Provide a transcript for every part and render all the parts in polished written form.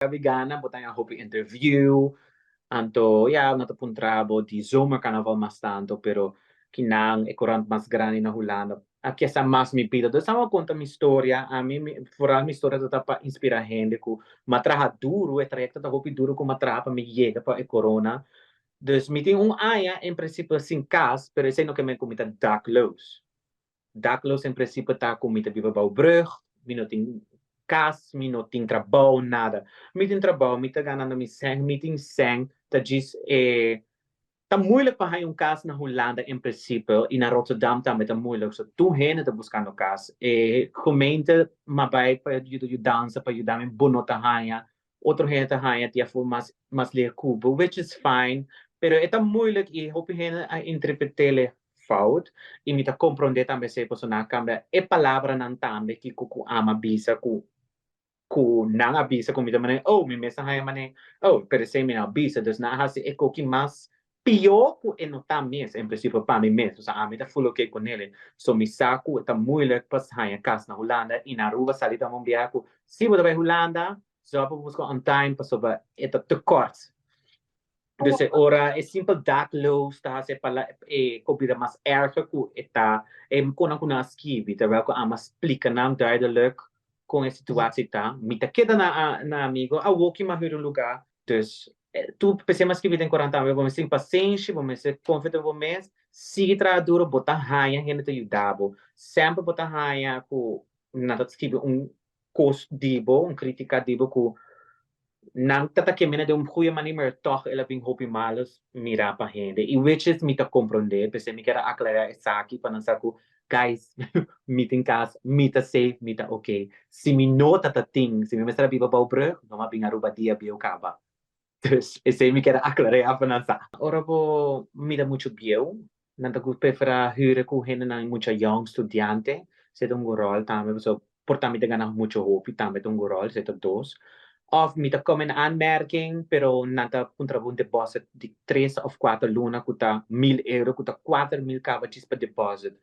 Gabi gana, bo ta haña hopi interview, anto ya nan ta puntra bo di zomercarnaval mas tanto, pero kinan e corant mas grandi na Hulanda a kier sa mas mi bida. Dus amo a conta mi storia, ami mi vooral mi storia ta ta pa inspira hende cu m'a traha duro, e trayecto ta hopi duro cu m'a traha pa mi yega pa e corona. Dus mi tin un aña en principio sin cas, pero esey no ke men cu mi ta dakloos. Dakloos en principio ta cu mi ta biba bou brug, mi no tin cas, mi no tin trabou, nada. Mi tin trabou, mi ta ganando mi cen, mi tin cen, ta djis e ta moeilijk pa haña un cas na Hulanda en principio y na Rotterdam tambe ta moeilijk, so tur hende ta buscando cas. E gemeente m'a bay pa yuda yudansa pa yuda mi, bo no ta haña, otro hende ta haña di afo mas mas leer ku bo, which is fine, pero e ta moeilijk y hopi hende a interpretele fout y mi ta comprende tambe esey pasobra nan a cambia e palabranan tambe kico cu ama bisa cu cu nan a bisa cu mi ta manera oh mi mes a haña manera oh pero esey mi no a bisa dus nan a haci e koki mas Pió ku e no ta mes, en prinsipio pa mi mes, osea ami ta full oké ku nele, so mi sa ku e ta moeilijk pa haña kas na Hulanda i na Aruba sa di ta un biaha ku si bo ta bai Hulanda zorg pa bo buska on time pasobra e ta te kort. Dus e ora e simpel dakloos ta hasi e pala e ko bira mas erger ku e ta e konan ku nan a skibi terwijl ku ami a splika nan duidelijk kon e situatie ta. Mi ta keda na na amigo awoki mi a hür un luga. Dus tur p'esei mi a skibi den korant tambe, bo mester tin pasenshi, bo mester konfia den bo mes, sigui traha duro, bo ta haña hende ta yuda bo. Semper bo ta haña ku nan ta skibi un kos di bo, un kritika di bo ku nan ta ta kemina den un goeie manier, pero tòg el a bin hopi malos mira pa hende. I which is mi ta komprondé, p'esei mi kier a aklará esaki pa nan sa ku guys mi tin kas, mi ta safe, mi ta ok. Si mi no ta ta tin, si mi mester a biba bou brug, no m'a bin Aruba dia bieu kaba. Dus esei mi kier a aklará pa nan sa. Ora bo mira muchu bieu, nan ta preferá hür ku hendenan mucha yong, studiante, esei ta un good ròl tambe pasobra por ta mi ta gana mucho hopi tambe ta un good ròl, esei ta dos. Òf mi ta kome na aanmerking pero nan ta puntra bo un deposit di tres òf kuater luna ku ta mil euro ku ta 4000 kaba djis pa deposit.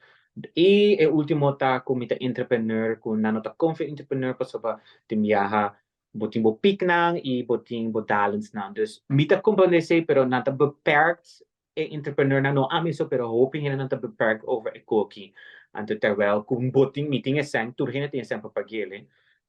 I e ultimo ta ku mi ta entrepreneur ku nan no ta konfia entrepreneur pasobra tin biaha bo tin bo pieknan i bo tin bo dalensnan. Dus mi ta komprende esei pero nan ta beperkt e entrepreneurnan no ami so pero hopi hendenan ta beperk over e koki anto terwijl ku bo tin mi tin e sèn tur hende tin e sèn pa pag'ele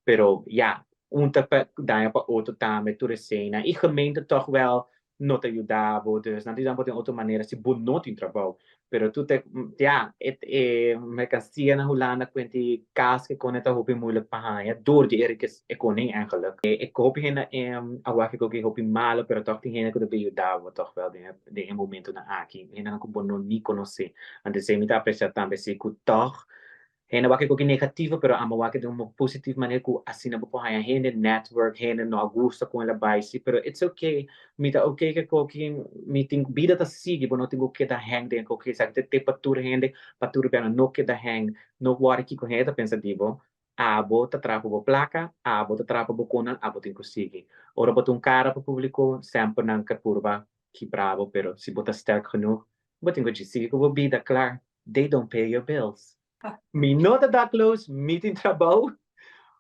pero ya un ta daña pa otro tambe tur eseinan y gemeente tòg wèl no ta yuda bo dus nan ta yuda bo den otro manera si bo no tin trabou pero tur ta ya e e merkansia na Hulanda kuenti kas ke kone ta hopi moeilijk pa haña dor di e rikes e koning eigenlijk. E hopi hende a wak e koki hopi malo pero tòg tin hende ku ta bin yuda bo tòg wèl den den e momentonan aki, hendenan ku bo no ni konosé. Anto esei mi ta apresiá tambe si ku tòg hende wak e koki negativo pero amo wak den un positivo manera ku asina bo por haña hende, network, hende no a gusta kon el a bai si pero it's okay, mi ta okay ku e koki, mi tin bida ta sigui bo no tin ku keda hèng den e koki esaki ta te pa tur hende pa tur biaha no keda hèng, no wòri kiko hende ta pensa di bo, Abo ta traha pa bo plaka, abo ta traha pa bo konan, abo tin ku sigui. Ora bo ta un kara pa publiko, semper nan ke purba kibra bo, pero si bo ta sterk genoeg, bo tin ku djis sigui ku bo bida, klar, they don't pay your bills. Mi no ta dakloos, mi tin trabou,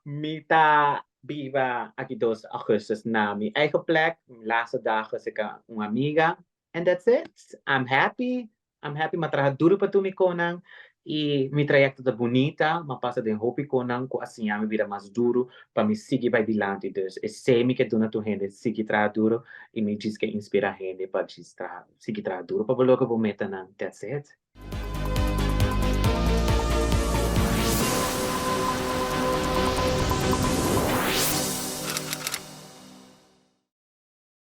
mi ta biba aki dos augustus na mi eigen plek, mi laatste dagen seka un amiga, and that's it, I'm happy, I'm happy, m'a traha duru pa tur mi konan y mi trayecto ta bunita, m'a pasa den hopi konan cu a siña mi bira mas duru pa mi sigui bay dilanti, dus esey mi ke duna tur hende, sigui traha duru y mi djis ke inspira hende pa djis traha, sigui traha duru pa bo logra bo metanan, that's it.